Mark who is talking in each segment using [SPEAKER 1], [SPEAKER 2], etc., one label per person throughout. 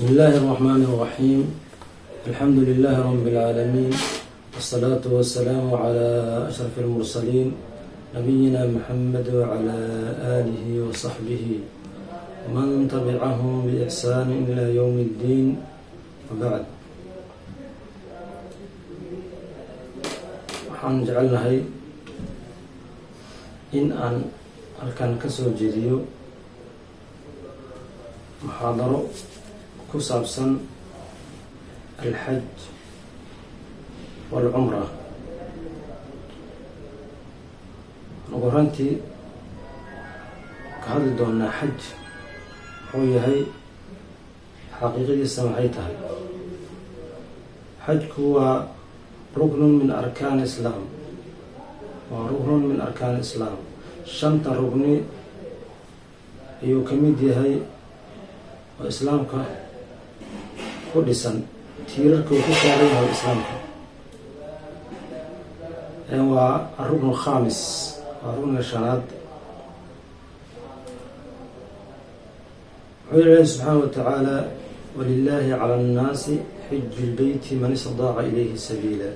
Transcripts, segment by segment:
[SPEAKER 1] بسم الله الرحمن الرحيم، الحمد لله رب العالمين، والصلاة والسلام على أشرف المرسلين، نبينا محمد وعلى آله وصحبه ومن تبعهم بإحسان إلى يوم الدين، وبعد. Waxaan jecelnahay in aan halkan ka soo jeediyo muxaadaro ku saabsan الحج والعمرة. Ugu horantii ka hadli doonaa xaj muxuu yahay, xaqiiqadiisa maxay tahay. Xajku waa ركن من أركان الإسلام, waa ركن من أركان الإسلام. Shanta rugni ayuu ka mid yahay oo Islaamka ku dhisan, tiirarka uu ku taagan yahay Islaamka. Waa الركن الخامس, waa rukniga shanaad. Wuxuu yihi Ilahi subxaana wa tacaala: ولله على الناس حج البيت من استطاع إليه سبيلا.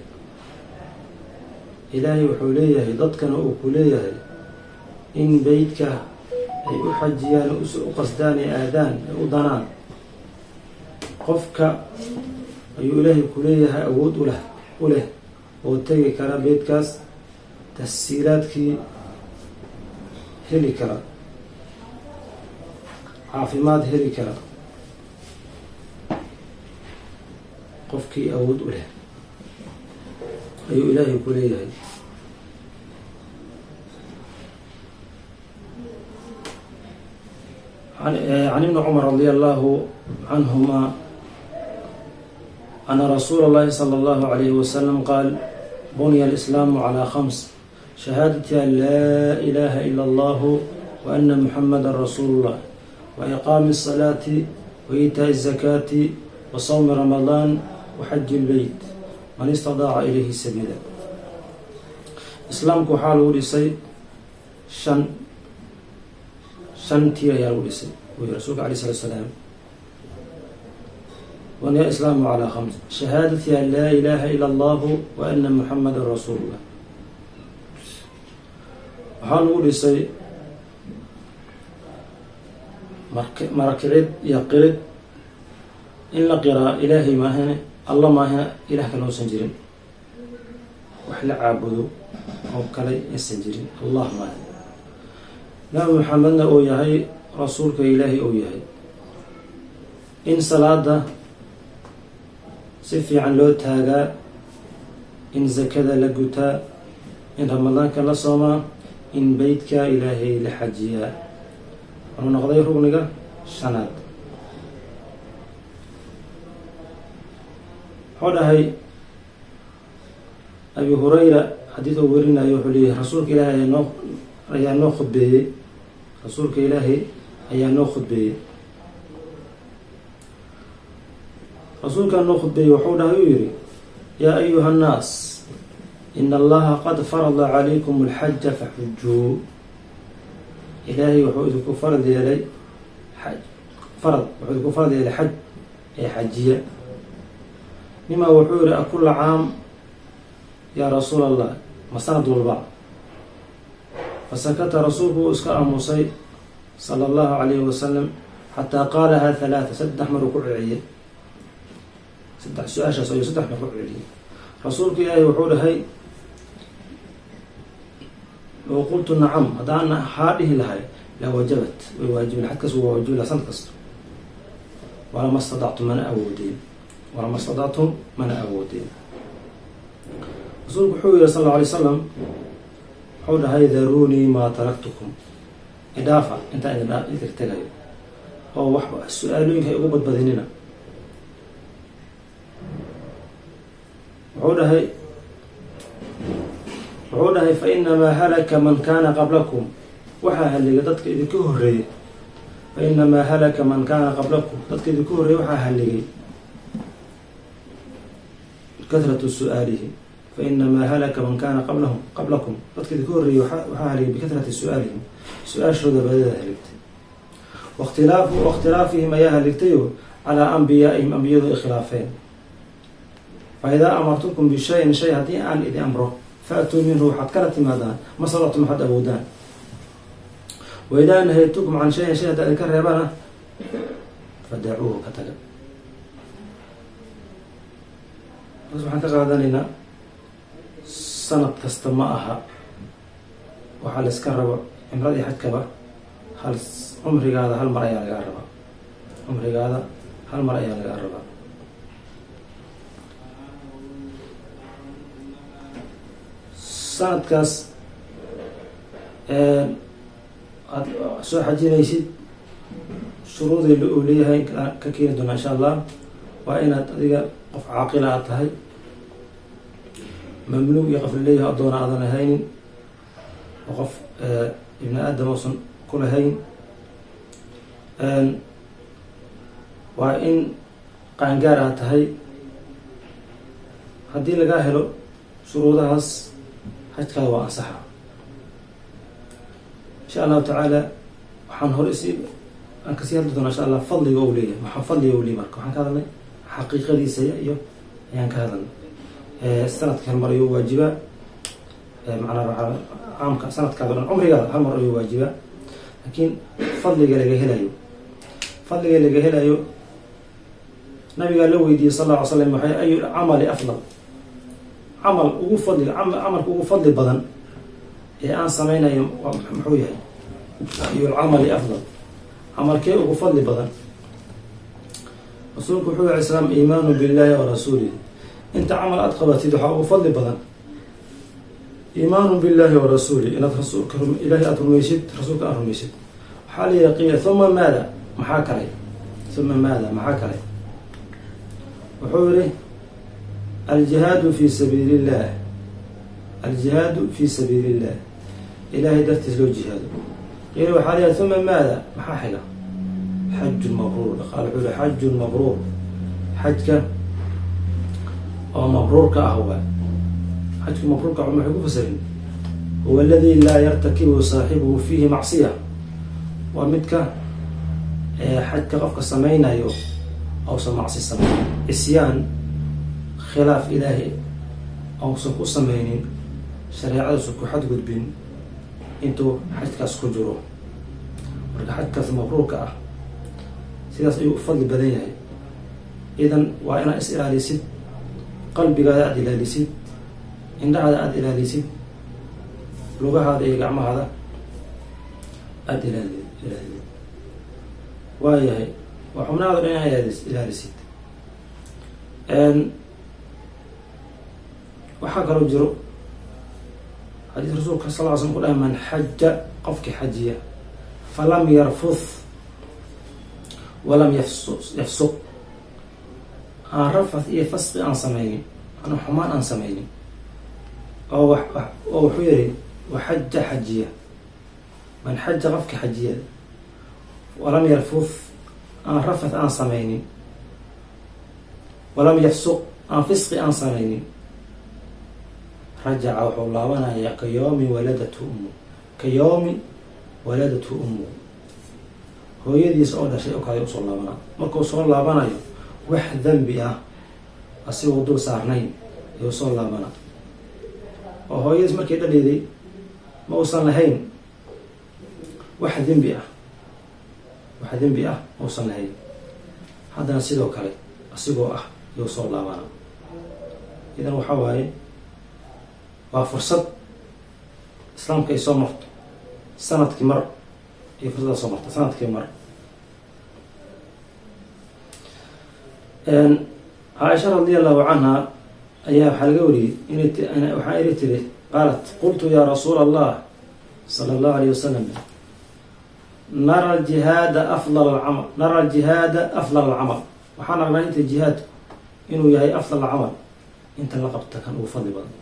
[SPEAKER 1] Ilaahay wuxuu leeyahay, dadkana uu ku leeyahay in beytka ay u xajiyaan, u qasdaan, ay aadaan, ay u danaan qofka ayuu Ilaahay ku leeyahay awood u leh oo tegi kara beytkaas, tashiilaadkii heli kara, caafimaad heli kara. Qofkii awood u leh ayuu Ilaahay ku leeyahay. عن ابن عمر رضي الله عنهما أن رسول الله صلى الله عليه وسلم قال: بني الإسلام على خمس: شهادة أن لا إله إلا الله وأن محمدا رسول الله، وإقام الصلاة، وإيتاء الزكاة، وصوم رمضان، وحج البيت من استطاع إليه سبيلا. Islaamku waxaa lagu dhisay shan tiir ayaa lagu dhisay, buu yihi Rasuulka عليه الصلاة والسلام. بني الإسلام على خمس: شهادة أن لا إله إلا الله وأن محمدا رسول الله. Waxaa lagu dhisay marakicid iyo qirid in la qiraa Ilaahay maahane, Alla maahane, Ilah kale uusan jirin, wax la caabudo oo kale aysan jirin Allah maahe, Nabi Maxamedna uu yahay rasuulka Ilaahay uu yahay, in salaada si fiican loo taagaa, in zakada la gutaa, in Ramadaanka la soomaa, in beytka Ilaahay la xajiyaa. Wuxuu noqday rugniga shanaad. Wuxuu dhahay Abi Hurayra, xadiid uu werinayo, wuxuu leeyahay: Rasuulka Ilaahay ayaa noo khudbeeyey, Rasuulka Ilaahay ayaa noo khudbeeyey, Rasuulkaa noo khudbeeyey. Wuxuu dhahay, uu yihi: يا أيها الناس، إن الله قد فرض عليكم الحج فحجوا. Ilaahay wuxuu idinku farad yeelay xaj, farad wuxuu idinku farad yeelay xaj ee xajiya. Nima wuxuu yihi: أكل عام يا رسول الله? Ma sanad walba? فسكت, rasuulku uu iska aamusay صلى الله عليه وسلم حتى قالها ثلاثا. Saddex maruu ku celiyey, saddex su-aashaas ayuu saddex mar ku celiyey. Rasuulka Ilaahay wuxuu dhahay: لو قلت نعم, haddaan haa dhihi lahay, لوجبت, way waajibi, xadkaas waa waajibi laha sanad kasta. ولما استطعتم, mana awoodeen, ولما استطعتم, mana awoodeen. Rasuulku wuxuu yihi صلى الله عليه وسلم, wuxuu dhahay: ذروني ما تركتكم, idhaafa intaan idin tegayo oo wax su-aalooyinka ay ugu badbadinina. Wuxuu dhahay: فإنما هلك من كان قبلكم, waxaa haligay dadka idinka horreeyey. فإنما هلك من كان قبلكم, dadka idinka horreeyey waxaa haligay كثرة سؤالهم. فإنما هلك من كان qablahum qablakum, dadka idinka horreeyey waxaa haligay بكثرة سؤالهم, su-aashooda badada haligtay, واختلافهم ayaa haligtayo. Calaa anbiyaa'ihim, ambiyadu ay khilaafeen. Fa idaa amartukum bishayin, shay haddii aan idin amro, faatuu minhu, waxaad kala timaadaan, ma stadactum, waxaad awoodaan. Wa idaa nahaytukum can shayin, shay haddaan idinka reebana, fadacuuhu, ka taga. Bas, waxaan ka qaadanaynaa sanad kasta ma aha waxaa la iska rabo cimradii xajkaba. Hal cumrigaada hal mar ayaa lagaa rabaa, cumrigaada hal mar ayaa lagaa rabaa. Sanadkaas aad soo xajinaysid shuruudii uu leeyahay ka keeni doonaa, insha Allah. Waa inaad adiga qof caaqila aad tahay, mamluug iyo qof laleeyahay addoona aadan lahaynin, oo qof ibni aadam uusan ku lahayn. Waa in qaangaar aad tahay. Haddii lagaa helo shuruudahaas, xajkaada waa ansaxa, insha Allahu tacaala. Waxaan hore isi aan kasii hadli doonaa, insha Allah, fadliga uu leeyahay. Waxaa fadliga uu leeyahay, marka waxaan ka hadalnay xaqiiqadiisa iyo ayaan ka hadalnay. Sanadka hal mar ayuu waajibaa, macnaa caamka sanadkaada dhan, cumrigaada hal mar ayuu waajibaa. Laakiin fadliga laga helayo, nabigaa la weydiiyey sal alla ly slam, waxay ayu camali afdal, camal ugu fadli, camalka ugu fadli badan ee aan sameynayo muxuu yahay? Ayu lcamali afdal, camalkee ugu fadli badan? Rasuulku wuxuu alay slam: iimaanu billahi wa rasuulih. Inta camal aada qabatid waxaa ugu fadli badan iimaanu billahi wa rasuulih, inaad rasuulka Ilahay aada rumaysid, rasuulka aad rumaysid. Waxaa la yihi, qiila: uma maada, maxaa kale? Uma maada, maxaa kale? Wuxuu yihi: aljihaadu fi sabiili illah, aljihaadu fi sabiili illah, Ilahay dartiis loo jihaado. Qiila, waxaa la yihi: uma maada, maxaa xiga? Xajun mabruur. Qaal, wuxuu yihi: xajun mabruur, xajka oo mabruurka ah. Waa xajka mabruurka. Waxay ku fasirin: huwa aladi laa yartakibu saaxibuhu fiihi macsiya. Waa midka xajka qofka sameynayo ausan macsi sameynin, isyaan, khilaaf Ilaahi ausan ku sameynin, shareecadasu ku xadgudbin intuu xajkaas ku jiro. Marka xajkaas mabruurka ah sidaas ayuu u fadli badan yahay. Idan waa inaad is ilaalisid, qalbigaada aada ilaalisid, indhahaada aada ilaalisid, lugahaada iyo gacmahaada aada ilaalisid. Waayahay, waa xubnahaada dhan inaad ilaalisid. Waxaa kaloo jiro xadiis rasuulka sal ly slam ku dhahay: man xaja, qofkii xajiya, falam yarfuth walam yafsuq, aan rafath iyo fasqi aan sameynin, aan xumaan aan sameynin, oo oo wuxuu yihi: waxaja, xajiya, man xaja, qofka xajiya, walam yarfuth, aan rafath aan sameynin, walam yafsuq, aan fisqi aan sameynin, rajaca, wuxuu laabanayaa ka yawmi waladathu ummu, ka yawmi waladathu ummu, hooyadiisa oo dhashay oo kale usoo laabanaa. Markuu soo laabanayo wax dembi ah asigoo dul saarnayn ayuu soo laabanaa. Oo hooyadiis markii dhaliiday ma uusan lahayn wax dembi ah, wax dembi ah ma uusan lahayn. Haddana sidoo kale asigoo ah ayuu soo laabanaa. Idan waxaa waaye waa fursad islaamka ay soo marto sanadkii mar, ay fursadda soo marto sanadkii mar. Caaisha radi Allahu canha ayaa waxaa laga wariyey inay waxaa iri tiri, qaalat: qultu ya rasuula Allah sala Allahu alayh wasalam, nara aljihaada afdal alcamal, nara aljihaada afdal alcamal. Waxaan aragnaa inta jihaadku inuu yahay afdal alcamal, inta la qabta kan ugu fadli badan,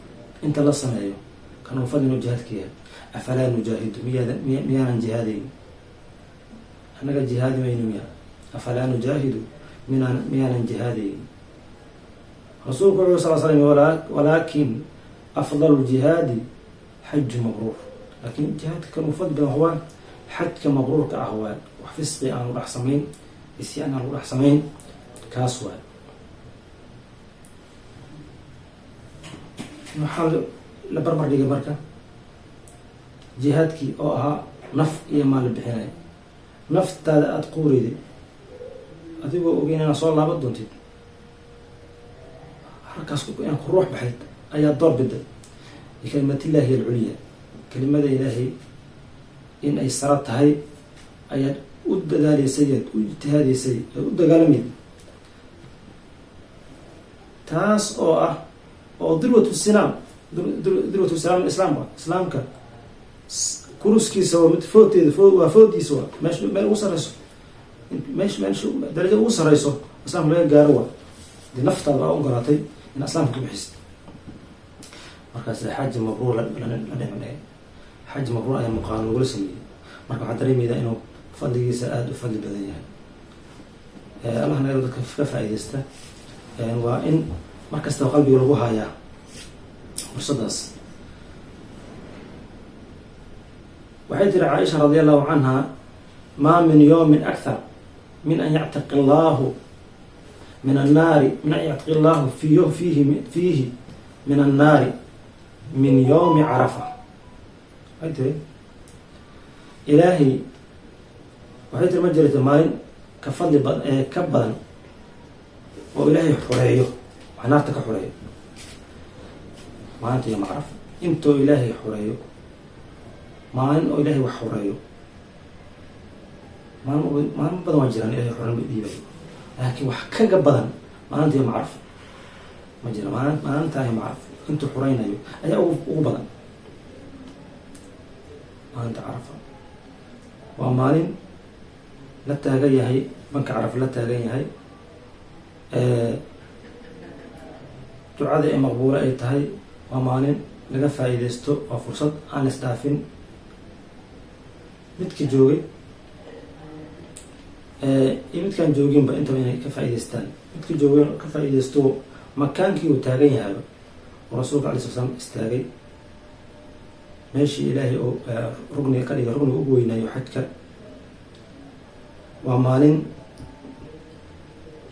[SPEAKER 1] inta la sameeyo kan ugu fadli inuu jihaadka yahay. Afalaa nujaahidu? Miyaada miyaanan jihaadayn? Annaga jihaadi mayno miya? Afalaa nujaahidu, miyaanan jihaadayn? Rasuulku wuxuu sal slam: walaakin afdalu ljihaadi xaju mabruur. Laakiin jihaadka kan uu fadli badan waa xajka mabruurka ah, waa wax fisqi aan lagu dhex samayn, isyaan aan lagu dhex samayn. Kaas waay. Maxaa la barbar dhigay marka jihaadkii oo ahaa naf iyo maal la bixinaya? Naftaada aada quureyday adigoo ogeyn inaad soo laaban doontid, halkaas inaad ku ruux baxayd ayaa door biday bikalimatillahi alculya, kelimada Ilaahay in ay sara tahay ayaad u dadaaleysay, aad u ijtihaadaysay, aad u dagaalamayday, taas oo ah oo dirwatu sinaam, dirwatu sinaam islaam wa islaamka kuruskiisa waa mid foodteeda waa foodiisa, waa meesha meel ugu sareyso, meesha darajada ugu sareyso islaamka laga gaaro. Waa dee naftaada baa ogolaatay in islaamka ku bixisid. Markaas xaji mabruur la dhinac dhigay, xaji mabruur ayaa muqaaran lagula sameeyey. Marka waxaa dareemaydaa inuu fadligiisa aada u fadli badan yahay. Allah naga dadka ka faa'iidaysta. Waa in mar kastaba qalbiga lagu hayaa fursaddaas. Waxay tiri Caaisha radi allahu canha: "Maa min yawmin akthar min an yactaqi allahu min annaari, min an yactaqi allahu fiihi min annaari min yawmi Carafa." Waxay tiri Ilaahay, waxay tiri, ma jirto maalin ka fadli ba ka badan oo Ilaahay xoreeyo, wax naarta ka xoreeyo, maalinta yowma Carafa. Intoo Ilaahay xoreeyo, maalin oo Ilaahay wax xoreeyo, maalin, maalmo badan waa jiraan Ilahay xoreyn ba dhiibayo, laakiin wax kaga badan maalinta yowma Carafa ma jira. Maalintaa yowma Carafa intuu xoreynayo ayaa ugu badan. Maalinta Carafa waa maalin la taagan yahay banka Carafa la taagan yahay, ducada ee maqbuula ay tahay. Waa maalin laga faa'iidaysto, waa fursad aan la isdhaafin. Midka joogay iyo midkaan jooginba intaba inay ka faa'iidaystaan. Midka joogay ka faa'iidaysto makaankii uu taagan yahay oo Rasuulka alay sala slam istaagay, meeshii Ilaahay oo rugniga ka dhigay, rugniga ugu weynaayo xajka. Waa maalin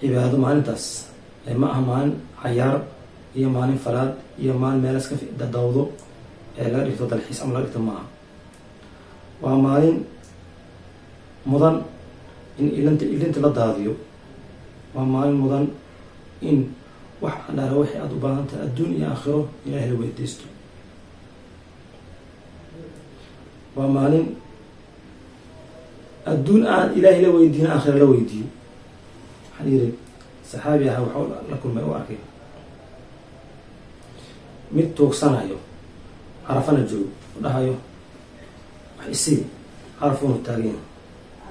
[SPEAKER 1] cibaado maalintaas, ma aha maalin cayaar iyo maalin falaad iyo maalin meel iska dawdo ee laga dhigto dalxiis ama laga dhigto, maaha. Waa maalin mudan in ilinta la daadiyo. Waa maalin mudan in wax andhaara waxay aada u baahan tahay adduun iyo aakhiro Ilaahay la weydiisto. Waa maalin adduun aan Ilaahay la weydiin, aakhiro la weydiiyo. Waxaan yidhi, saxaabi ahaa waxau la kulmay oo arkay mid tuugsanayo, Carafana joogo, u dhahayo: "Wax isii." Carafuunu taagan yahay.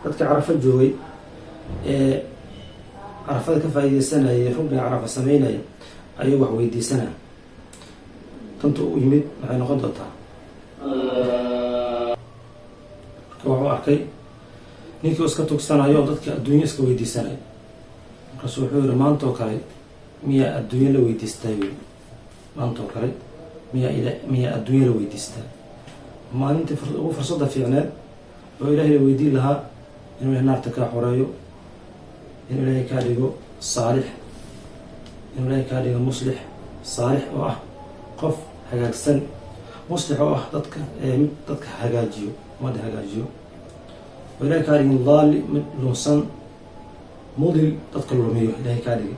[SPEAKER 1] Dadka Carafo joogay ee Carafada ka faa'iideysanayay, rugniga Carafa sameynaya, ayuu wax weydiisanaya. Tanta u yimid waxay noqon doontaa? Marka wuxuu arkay ninkii iska tugsanayo oo dadka adduunyo iska weydiisanayo. Markaasu wuxuu yihi: "Maantoo kale miyaa adduunyo la weydiistaa?" Yii, "Maantoo kale miyaa adduunyo la weydiistaa?" Maalintii ugu fursadda fiicneed oo Ilaahay la weydiin lahaa inuu Ilahay naarta kaa xoreeyo, inuu Ilaahay kaa dhigo saalix, inuu Ilaahay kaa dhigo muslix. Saalix oo ah qof hagaagsan, muslix oo ah dadka mid dadka hagaajiyo, ummadda hagaajiyo, oo Ilahay kaa dhigin daali, mid lunsan, mudil, dadka lumiyo Ilahay kaa dhigay.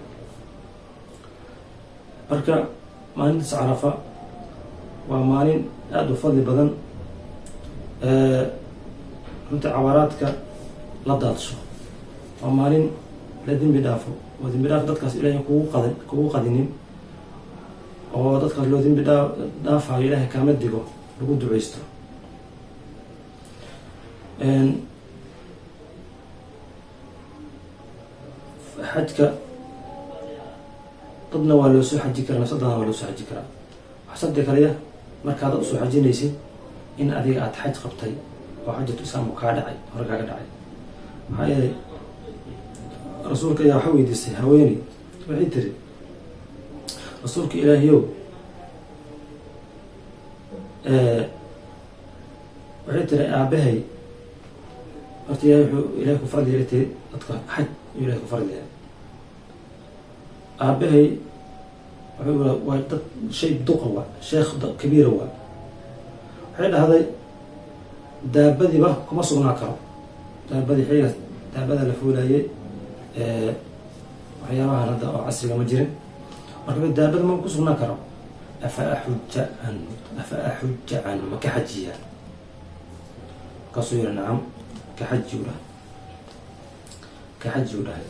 [SPEAKER 1] Marka maalintaas Carafa waa maalin aada u fadli badan. Runtii cawaaraadka la daadsho, waa maalin la dembi dhaafo, oo dembi dhaaf dadkaas Ilahay kugu qadinin, oo dadkaas loo dembi dhaafayo Ilahay kaama digo, lagu duceysto. Xajka dadna waa loo soo xaji karaa, nafsadana waa loo soo xaji karaa. Waxaa shardi kaliya markaad usoo xajinaysid in adiga aada xaj qabtay oo xajatu islaamku kaa dhacay, hore kaaga dhacay. Maxaa yeelay, Rasuulka ayaa waxa weydiisay haweeney. Waxay tiri: "Rasuulka Ilaahiyow," waxay tiri, "aabahay horta Ilahay wuxuu Ilahay ku farad yeelay," tiri, "dadka xaj ayuu Ilahay ku farad yeelay." Aabahay wuxuu waa dad shay duqa, waa sheekh kabiira. Waa waxay dhahday daabadiiba kuma sugnaa karo. Daabadii xilligaas daabada la fuulayay, waxyaabahan hadda oo casriga ma jirin. Marka daabada ma ku sugnaa karo. Afa axuja canhu, afa axuja canhu, ma ka xajiyaa? Markaasuu yihi: "Nacam, ka xaji," u dhahay. Ka xaji, u dhahay.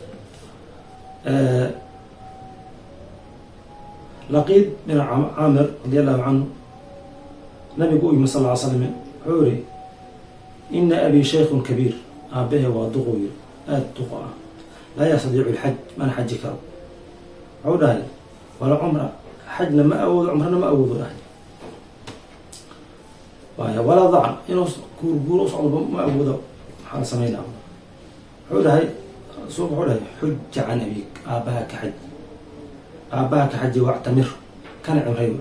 [SPEAKER 1] Laqiid bin Caamir radi Allahu canhu nabigu u yimi sal ly slam. Wuxuu yihi: "Ina abii shaykhun kabiir," aabahe waa duquu yiri, aada duqo ah. "Laa yastadiicu alxaj," mana xaji karo. Wuxuu dhahay: "Wala cumra," xajna ma awoodo, cumrana ma awoodo, dhahay. Waaya walaa dacan, inuu guurguuro usocdo ma awoodo. Maxaa la sameynaa? Wuxuu dhahay rasuulku, wuxuu dhahay: "Xuja can abiik," aabbaha ka xaj, aabbaha ka xaji. "Wactamir," kana cimray.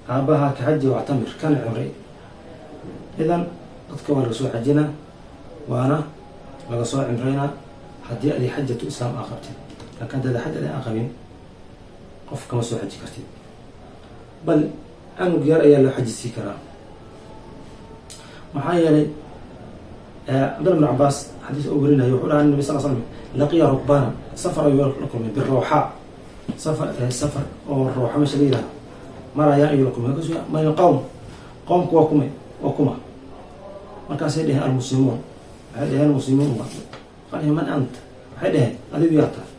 [SPEAKER 1] Aabbaha ka xaji, "Wactamir," kana cimray. Idan dadka waa laga soo xajinaa, waana laga soo cimraynaa haddii adi xajatu islaam aa qabtid. Laakin haddaada xaj adi aa qabin, qof kama soo xaji kartid, bal canug yar ayaa loo xaji sii karaa. Maxaa yeelay, Cabdullah bin Cabaas xadiis oo werinayo, wuxuu dhaha: Nabi sal slam laqiya rukbana, safar ayuu la kulmay birawxaa, safar, safar oo rawxa meesha la yihahdo marayaan ayuu la kulmay. Markaasu: "Man ilqawm?" Qowmku waa kumay, waa kuma? Markaasay dheheen: "Almuslimuun." Waxay dheheen: "Muslimiin." Wa qaal: "Man ant?" Waxay dheheen: "Adigu yaa tahay?"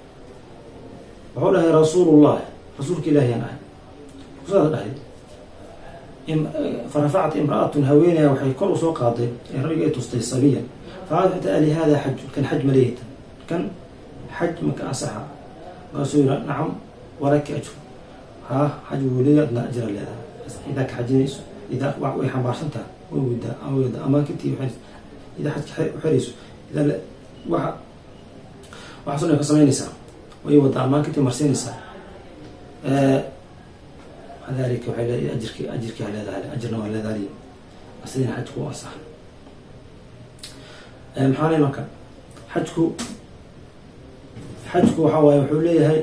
[SPEAKER 1] Wuxuu dhahay: "Rasuulullah," rasuulka ilaahiyaan ahay. Saas dhahay. Farafacat imra'atun, haweenaya waxay kor usoo qaaday ee nabiga ay tustay sabiyan. Faqaalat xata: "Alihada xaj?" Kan xaj ma leeyita? Kan xaj maka asaxa? Markaasuu yihi: "Nacam, walaki ajru." Haa, xaj wuu leeyahay, adna ajra leedahay idaa ka xajinayso, idaa way xambaarsan tahay, way wadaa ama wadaa amaakintii, idaa xajka uxirayso, idaa waxa waxaasoo dhan ka samaynaysaa, way wadaa, amaakintii marsiinaysaa. Dalika waxay leedahay ajirki, ajirkii ha leedahay, ajirna waa leedahay, asidina xajku u ansax. Maxaa le marka xajku waxaa waaye, wuxuu leeyahay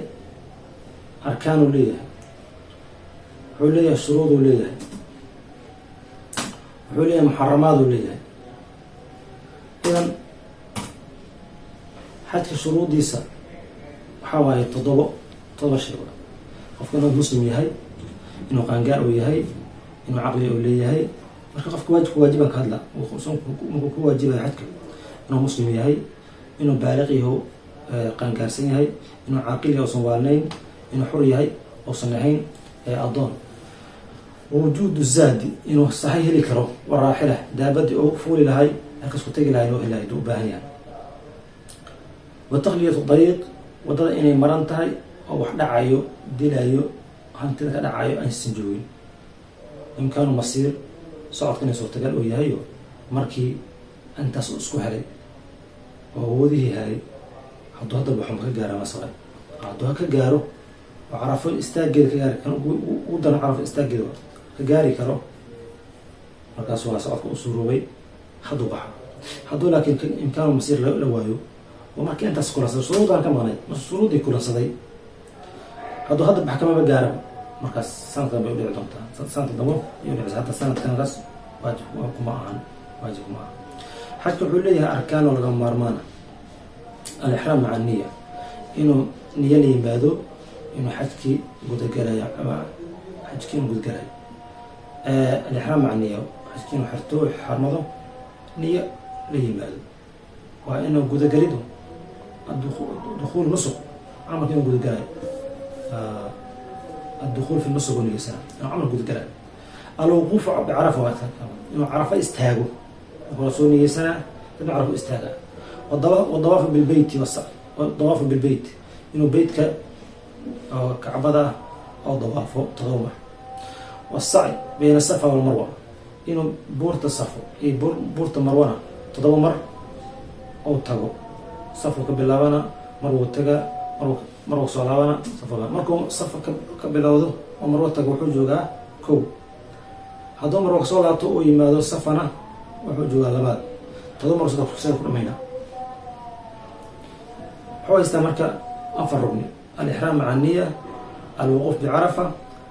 [SPEAKER 1] arkaanuu leeyahay, wuxuu leeyahay shuruuduu leeyahay, wuxuu leeyahay muxaramaaduu leeyahay. Idan xajka shuruudiisa waxaa waaye 7 shay. Waa qofka inuu muslim yahay, inuu qaangaar uu yahay, inuu caqli uu leeyahay. Marka qofka waajibka waajiban ka hadla, markuu ku waajibaya xajka, inuu muslim yahay, inuu baaliq yaho, qaangaarsan yahay, inuu caaqil yahay, uusan waalnayn, inuu xur yahay, uusan ahayn addoon, wujuudu zaadi, inuu sahay heli karo, waraaxila, daabadii oo fuuli lahay, halkaas ku tegi lahay, loo helahay haduu u baahan yahay, wa takhliyatu dariiq, waddada inay maran tahay oo wax dhacayo, dilayo, hantida ka dhacayo aysan joogin, imkaanu masiir, socodka inay suurtagal uu yahayo. Markii intaas uu isku helay oo awoodihii helay, hadduu hadda baxo ma ka gaara masale? Hadduu ha ka gaaro oo Carafo istaageeda ka gaari kan ugu daran, Carafo istaageeda ka gaari karo, markaas waa socodka u suuroobay, hadduu baxo. Hadduu laakiin imkaanu masiir la waayo, oo markii intaas kulansaday, shuruudan ka maqnay, shuruuddii kulansaday, hadduu hadda bax kamaba gaaraba, markaas sanadkan bay udhici doontaa, sanadka dambo ayay udhicaysa. Hadda sanadkan kaas waajib kuma ahan, waajib kuma ahan. Xajka wuxuu leeyahay arkaan oo lagama maarmaana. Alixraam maca niya, inuu niyo la yimaado, inuu xajkii gudagalayo ama xajkii inuu gudagalayo. Alixraam maca niya, xajkii inuu xirto, xarmado, niyo la yimaado, waa inuu gudagalido. Dukhuul nusuk, camalka inuu gudagalayo, addukhuul fi nusuk, niyeysana inuu camal gudagalayo. Alwuquufu bicarafa, waa inuu Carafa istaago. Marka waa soo niyeysanaa, dadna Carafa istaagaa. Wadawaafu bilbeyti, dawaafu bilbeyt, inuu beytka oo Kacbada ah oo dawaafo 7 mar. Wasaci bayna Safa walmarwa, inuu buurta Safo iyo buurta Marwana 7 mar ou tago. Safuu ka bilaabana, mar wuu tagaa, mar mar wuu soo laabana. Safa markuu Safa ka bilowdo oo Marwo tago, wuxuu joogaa kow. Hadduu Marwo kasoo laabto uu yimaado Safana, wuxuu joogaa labaad. 7 mar sida ku dhamayna. Wuxuu haystaa marka afar rugni. Alixraam maca niya, alwuquuf bicarafa,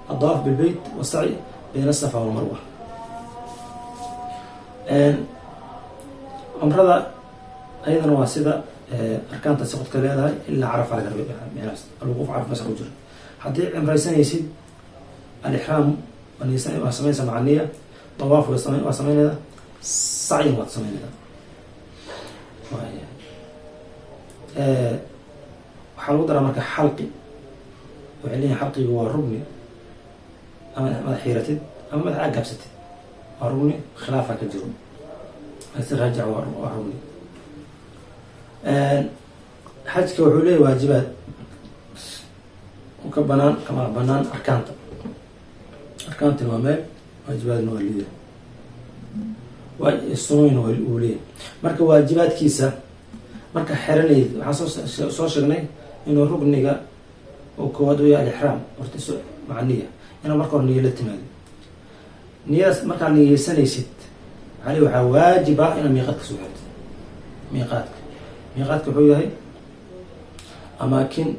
[SPEAKER 1] aldawaaf bilbeyt, wasacyi bayna asafa walmarwa. Cumrada ayadana waa sida arkaanta siqodka leedahay, ilaa Carafa laga rabay, alwuquuf Carafa masa ku jira. Haddii cimraysanaysid, alixraam waa sameynaysa maca niya, dawaaf waa sameynayda, sacyin waad sameynayda. Waxaa lagu daraa marka xalqi. Waxay leeyihin xalqigu waa rugni, ama madax xiiratid ama madax aad gaabsatid, waa rugni. Khilaafa ka jiro, si raajic waa rugni. Xajka wuxuu leeyahy waajibaad ka banaan kama banaan arkaanta. Arkaantina waa meel, waajibaadna waa leeyahay, sunooyina uu leeyahay. Marka waajibaadkiisa marka xeranayid, waxaan soo sheegnay inuu rugniga oo koowaad u yahay alixraam. Horta is maca niya, inaad marka hore niyo la timaado. Niyadaas markaad niyeysanaysid, maxaa waxaa waajib ah inaad miiqaadka soo xirtid. Miiqaadka wuxuu yahay amaakin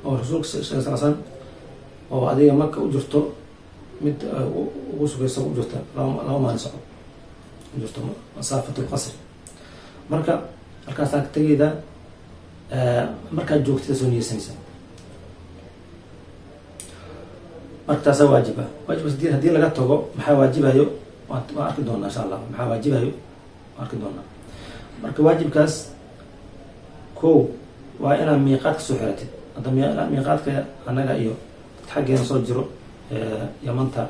[SPEAKER 1] oo Rasuulka sheegay sal slam, oo adiga Maka u jirto, mid ugu sugaysa u jirta 2 maalin socod u jirto, masaafat lqasri. Marka halkaasaa tegayda, markaad joogtida soo niyeysanaysaa. Marka taasaa waajib ah. Waajibkaas hadii laga tago, maxaa waajibayo? Waan arki doonaa, insha Allah. Maxaa waajibayo waan arki doonaa. Marka waajibkaas ko waa inaad miiqaadka soo xiratid. Hadda miiqaadka annaga iyo dadka xaggeena soo jiro, Yamanta,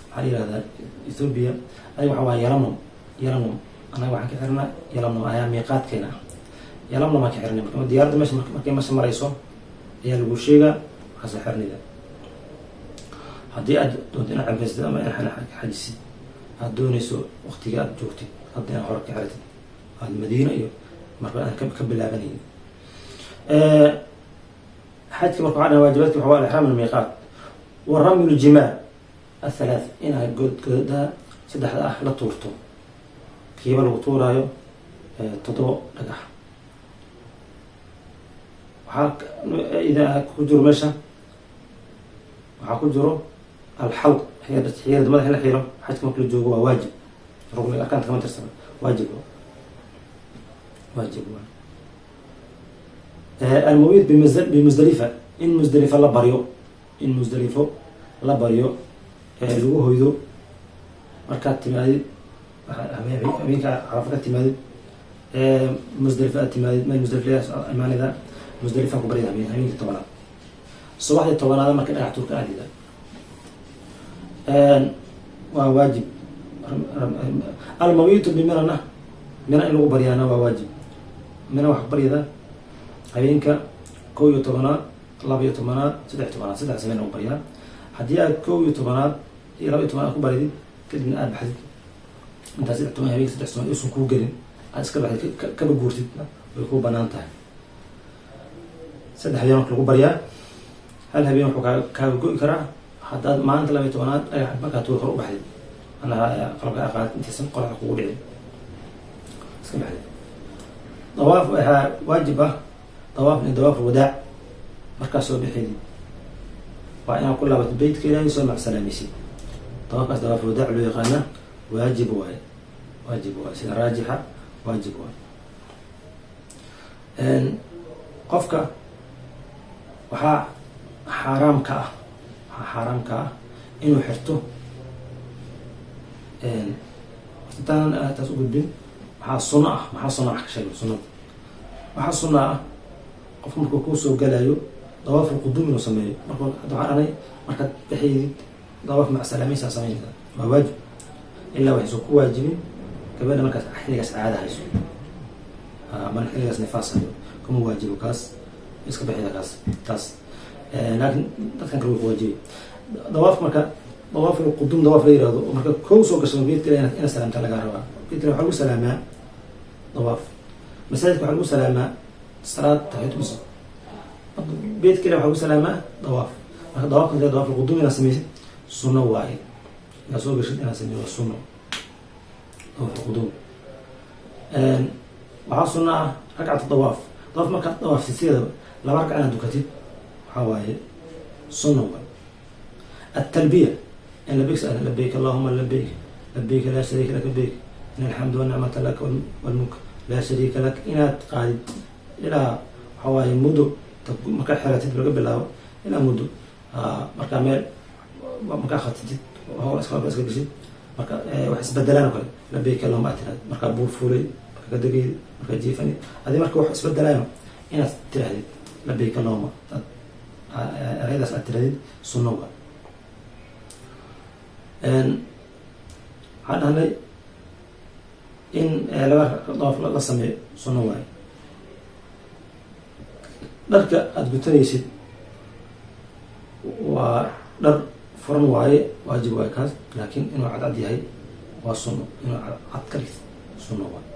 [SPEAKER 1] maxaa la yihahdaa, Ethiopia, ayaga waxa waa Yalamlam. Yalamlam annaga waxaan ka xirnaa, Yalamlam ayaa miiqaadkeena ah. Yalamlam aan ka xirnay. Marka diyaaradda meesha markay meesha marayso ayaa lagu sheegaa, markaasa xirnida. Haddii aad doonto inaad cimraysatid ama inaad xajisid, aad doonayso waktiga aad joogtid hadda inaad hore ka xiratid, aad Madiina iyo marka aan ka bilaabanaynin xajka. Marka waxaa dhaha waajibaadki waxa waa alixraam, almiiqaat, wa ramyu ljimaar athalaath, inaad godgodaha saddexda ah la tuurto, kiiba lagu tuuraayo 7 dhagax. Waxaa ida ku jiro meesha, waxaa ku jiro alxalq, xiirada madax in la xiiro. Xajka marka la joogo waa waajib, rugniga arkaanta kama tirsana, waajib, waajib. Almabiit bimusdalifa, in Musdalifa la baryo, in Musdelifo la baryo, lagu hoydo. Markaad timaadid habeenka Carafa ka timaadid, Musdalifa aad timaadid, meel Musdalifa imaanida, Musdalifa ku baryada habeenkii 10aad. Subaxdii 10aada marka dhagax tuurka aadida waa waajib. Almabiitu biminana, Mina in lagu baryaana waa waajib. Mina waxa ku baryada habeenka 11aad, 12aad, 13aad, saddex habeen lagu baryaa. Haddii aad 11aad iyo 12aad ku baridid, kadibna aad baxdid intaa 13, habeenka 13 usan kuu gelin, aad iska baxdid, kaba guurtid, way kuu banaan tahay. Saddex habeen marka lagu baryaa, hal habeen wuxuu kaaga go'i karaa haddaad maalinta 12aad dhagax markaa tuur hor u baxdid, anaha qalabka aqaad, intaysan qoraxda kugu dhicin iska baxdid. Dawaaf waxaa waajib ah, dawaaf dawaaf wadaac. Markaa soo bixidid waa inaad ku laabatid beytka Ilaahay, soo macsalaameysid. Dawaafkaas dawaaf wadaac loo yaqaana, waajib waaye, waajib waaye, sida raajixa waajib waaye. Qofka waxaa xaaraam ka ah, waxaa xaaraam ka ah inuu xirto. Intaan taas u gudbin, waxaa sunno ah, maxaa sunna ah? Ka sheegay sunnada. Waxaa sunna ah qofka markuu kuu soo galayo dawaaf alquduum inuu sameeyo. Marka hadda waxaa dhanay, markaad baxaydid dawaaf macsalaameysaa sameynaysa, waa waajib, ilaa waxaysan ku waajibin gabadha markaas xilligaas caada hayso ama xilligaas nifaas hayo, kuma waajibo kaas, iska bixida kaas taas. Laakiin dadkan kale way ku waajibay dawaaf. Marka dawaaf alquduum, dawaaf la yirahdo, oo marka kow soo gasho beydka ina salaamta lagaa rabaa. Beydka waxaa lagu salaamaa dawaaf, masaajidka waxaa lagu salaamaa salaad taxiyat masjid, beydka waxaa lagu salaamaa dawaaf. Marka dawaafka, dawaaf alquduum inaad sameysid sunno waaye. Inaad soo gashid inaad sameysid waa sunno, dawaaf alquduum. Waxaa sunno ah ragcat dawaaf. Dawaaf markaad dawaaftid, sideedaba laba ragca inaad dukatid waxaa waaye sunna waay. Altalbiya in labeyk, labeyk allahuma labeyk, labeyk laa shariika laka labeyk, in alxamdu wanicmata laka walmulk laa shariika lak, inaad qaadid ilaa waxaa waaye muddo markaad xeratid laga bilaabo ilaa muddo markaa meel markaa khatitid, howl iska geshid, marka wax isbedelaan oo kale, labeyk allahuma aad tirahdid markaa buur fuulay, markaa ka degay, markaa jiifani adi, marka wax isbedelaano inaad tirahdid labeyk allahuma, erayadaas aad tirahdid sunno waa. Waxaan dhahnay in laba dawaaf la sameeyo sunno waayo. Dharka aada gutanaysid waa dhar furan waaye, waajib waaye kaas, laakiin inuu cadcad yahay waa sunno. Inuu cad ka dhigtid sunno waaye.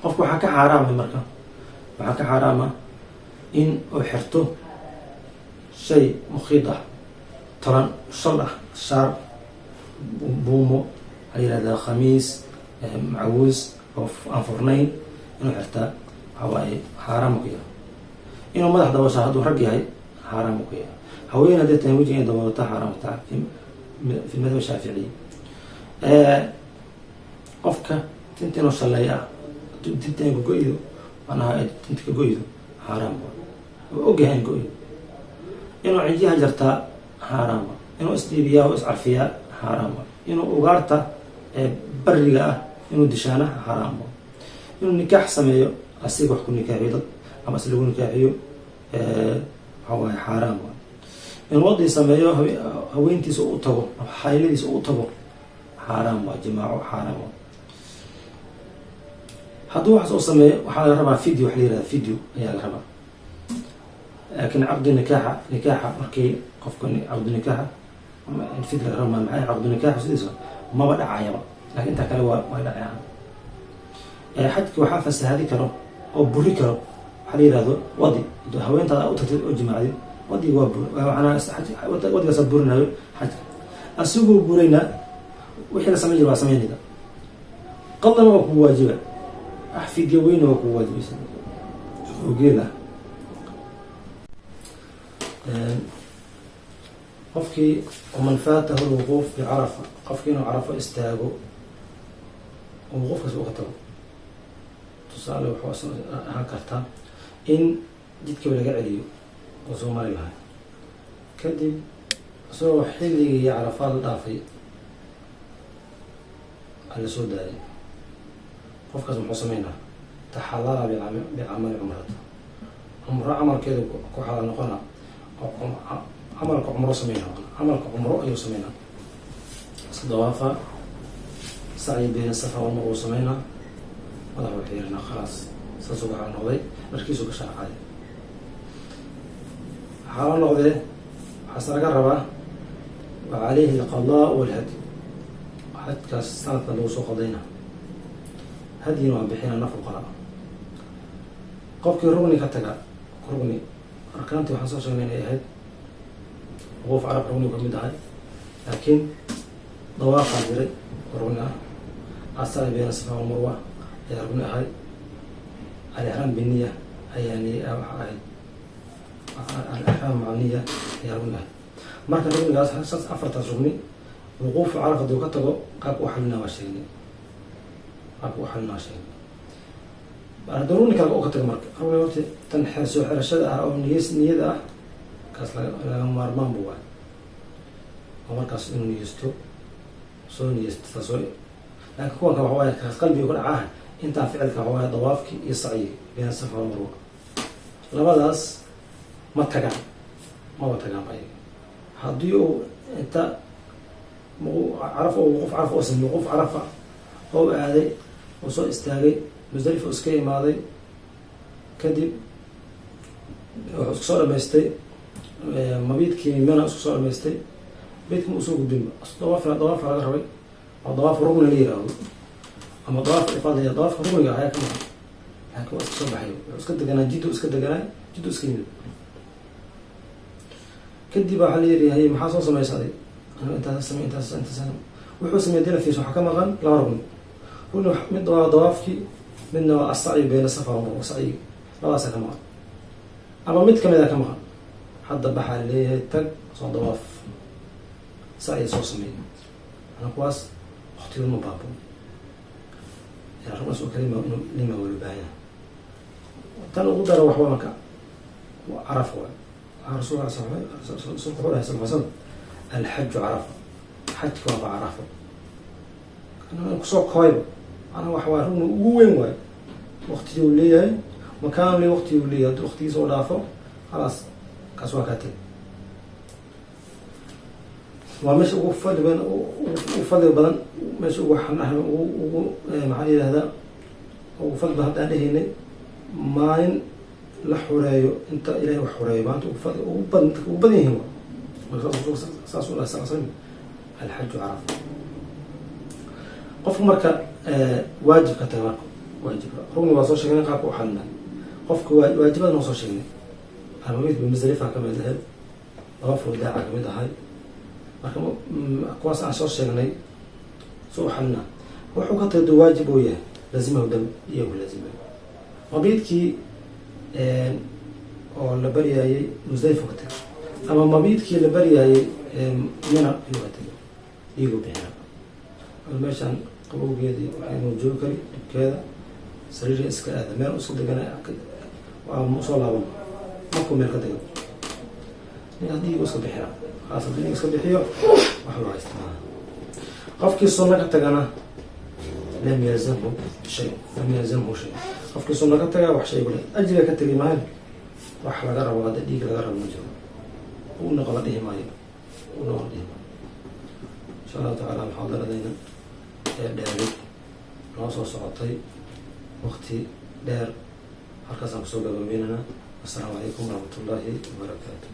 [SPEAKER 1] Qofka waxaa ka xaaraama, marka waxaa ka xaaraama in uu xirto shay mukhiid ah, tolan shal ah, shaar, buumo, waxaa la yihahdaa khamiis, macawuus oo aan furnayn inuu xirtaa waxaa waaye xaaraam ku yahay. Inuu madax daboosha hadduu rag yahay xaaraam ku yahay. Haween hadday tahay wejiga inay daboolata xaaraam tahay fi madhab Shaaficiy. Qofka tinta inuu shalleeya ah, tinta in ka go-ido, manaha tinta ka go-ido xaaraam wa, oo ogyahay in go-ido. Inuu cijiha jartaa xaaraam wa. Inuu isdiibiyaa oo iscarfiyaa xaaraam wa. Inuu ugaarta bariga ah inuu dishaana xaaraam wa. Inuu nikaax sameeyo, asiga wax ku nikaaxiyo dad ama is lagu nikaaxiyo, waxa waaye xaaraam wa. Inuu wadii sameeyo, haweentiisa u tago, xayladiisa u tago, xaaraam waa, jimaaco xaaraam waa. Hadduu waxaas uu sameeyo, waxaa laga rabaa fidyo. Waxa la yihahda fidyo ayaa la rabaa. Laakiin caqdi nikaaxa, nikaaxa markii qofka caqdi nikaaxa fidyo laga raba, maxay caqdu nikaaxa sidiisa maba dhacayaba, lakin intaa kale waa way dhacayaan. Xajka waxaa fasahadi karo oo buri karo waxaa la yihahdo wadi. Haweentaada u tagtid oo jimaacdid, wadiga waa bur, manaa wadigaasaa burinayo xajka. Asigoo burayna wixii la samayn jira waa samaynayda. Qadana waa kugu waajiba, ah, fidyo weyna waa kugu waajibaysa oo geel ah. Qofkii waman faatahu lwuquuf bicarafa, qofkii inuu Carafo istaago oo wuquufkaas u ka tago, tusaale wuxuu ahaan kartaa in jidkiiba laga celiyo oo soo mari lahay, kadib isagoo xilligii Carafaad la dhaafay aa la soo daayay. Qofkaas muxuu sameynaa? Taxalala bicamali cumrata, cumro camalkeedu ku xalaal noqona, camalka cumro sameyna, camalka cumro ayuu sameynaa. Iska dawaafa, sacyi bayna Safa walmar uu sameynaa, madax uu xiirina, khalaas, saasuu ka xalaal noqday. Dharkiisuu ka sharcaaday, xalaal noqdee. Waxaase laga rabaa wa calayhi alqadaa walhadyi. Xajkaas sanadka lagu soo qadayna, hadyina waa bixina naf u qalaa. Qofkii rugni ka taga, rugni arkaantii waxaan soo sheegnay inay ahayd wuquuf Carab, rugni kamid ahay, laakiin dawaafaa jiray oo rugni ah, asacyi bayna Safa walmarwa ayaa rugni ahay, alixraam biniya ayaa niy waxa ahayd, alixraam maca niya ayaa rugni ahay. Marka rugnigaas, afartaas rugni, wuquufu Caraf hadduu ka tago, qaabka u xalina waa sheegnay, qaabka u xalina waa sheegnay. Haddii rugni kale u ka tago, marka rugni horta tan soo xirashada ah oo niy niyada ah, kaas laga maarmaan bu waay, oo markaas inuu niyeysto, soo niyeysto taasoo. Laakiin kuwanka waxa waaye kaas qalbiga ku dhacaa. Intaa ficilka waxa waaye dawaafki iyo sacyigi bayna Safa walmarwa, labadaas ma tagaan, maba tagaan ba ayaga. Haddii uu inta Caraf oo wuquuf Caraf oo samey, wuquuf Carafa oo aaday oo soo istaagay, Musdalifa iska imaaday, kadib wuxuu isku soo dhamaystay mabiidkii Mina, isku soo dhamaystay, beydka ma usoo gudbinba, dawaaf dawaafa laga rabay oo dawaaf rugni la yiraahdo ama dawaaf ifaad la yirahdo, dawaafka rugniga ayaa ka maqan, laakiin waa iska soo baxay, wuxuu iska deganaa Jiddu, iska deganaa Jiddu, iska yimid. Kadib waxaa la yidhi, haye, maxaa soo samaysaday? Anigu intaas samey, intaas, intaas. Wuxuu sameeyay dila fiis, waxaa ka maqan laba rugni. Rugni mid waa dawaafkii, midna waa asacyi bayna Safa walmarwa, sacyigi. Labadaasa ka maqan ama mid kamida ka maqan. Hadda baxaa leeyahay, tag, soo dawaaf, sacyi soo sameeya. Ana kuwaas waktigood ma baabo rugaas oo kale inuu lima waa loo baahan yahay. Tan ugu dara waxba marka Carafa waay. Waxaa Rasuulka wuxuu dhahay sal slam: "Alxaju carafa." Xajka waaba Carafo kusoo kooyba. Macnaa waxa waa rugni ugu weyn waayo, waktiguu leeyahay, makaan le waktiguu leeyahay. Haddii waktigiisa oo dhaafo, khalaas, kaas waa kaa tegi. Waa meesha ugu fadli badan, ugu fadliga badan, meesha ugu ugu, maxaa yihahdaa, ugu fadli badan. Haddaan dhehaynay maalin la xureeyo, inta Ilahay wax xureeyo, maanta ugu fadli ugu badan, ugu badan yihiin wa. Marka saas u dhahay sal slam: "Alxaju carafa." Qofku marka waajib ka taga, marka waajibka rugni waa soo sheegnay qaabka u xalinay. Qofka waajibadan waa soo sheegnay. Almabit bimusdalifa kamid ahayd, dawaaf wadaaca kamid ahay. Marka kuwaas aan soo sheegnay soo u xalina, wuxuu ka tagay waajib uu yahay, lazimahu dam, iyagu lazimayo. Mabiidkii oo la baryaayey Musdalifa ka tagay ama mabiidkii la baryaayey Mina ayuu ka tagay, dhiigu bixina. Meeshaan qabowgeedii waxay joogi kari dhibkeeda, sariirka iska aada, meel iska degana, usoo laaban. Markuu meel ka dego, ninkaas dhiigu iska bixina. Khaas haddii dhiig iska bixiyo, wax loo haysta maaha. Qofkii sunno ka tagana, lam yalzamhu shay, lam yalzamhu shay. Qofkii sunno ka tagaa wax shay kule ajriga ka tegi maayo. Wax laga rabo hadda, dhiig laga rabo ma jiro. U noqo la dhihi maayo, u noqo la dhihi maayo. Insha Allahu tacaala, muxaadaradayna ee dheeray noo soo socotay waqti dheer, halkaasaan kusoo gabagabeynana. Assalaamu calaykum waraxmat ullaahi wabarakaatu.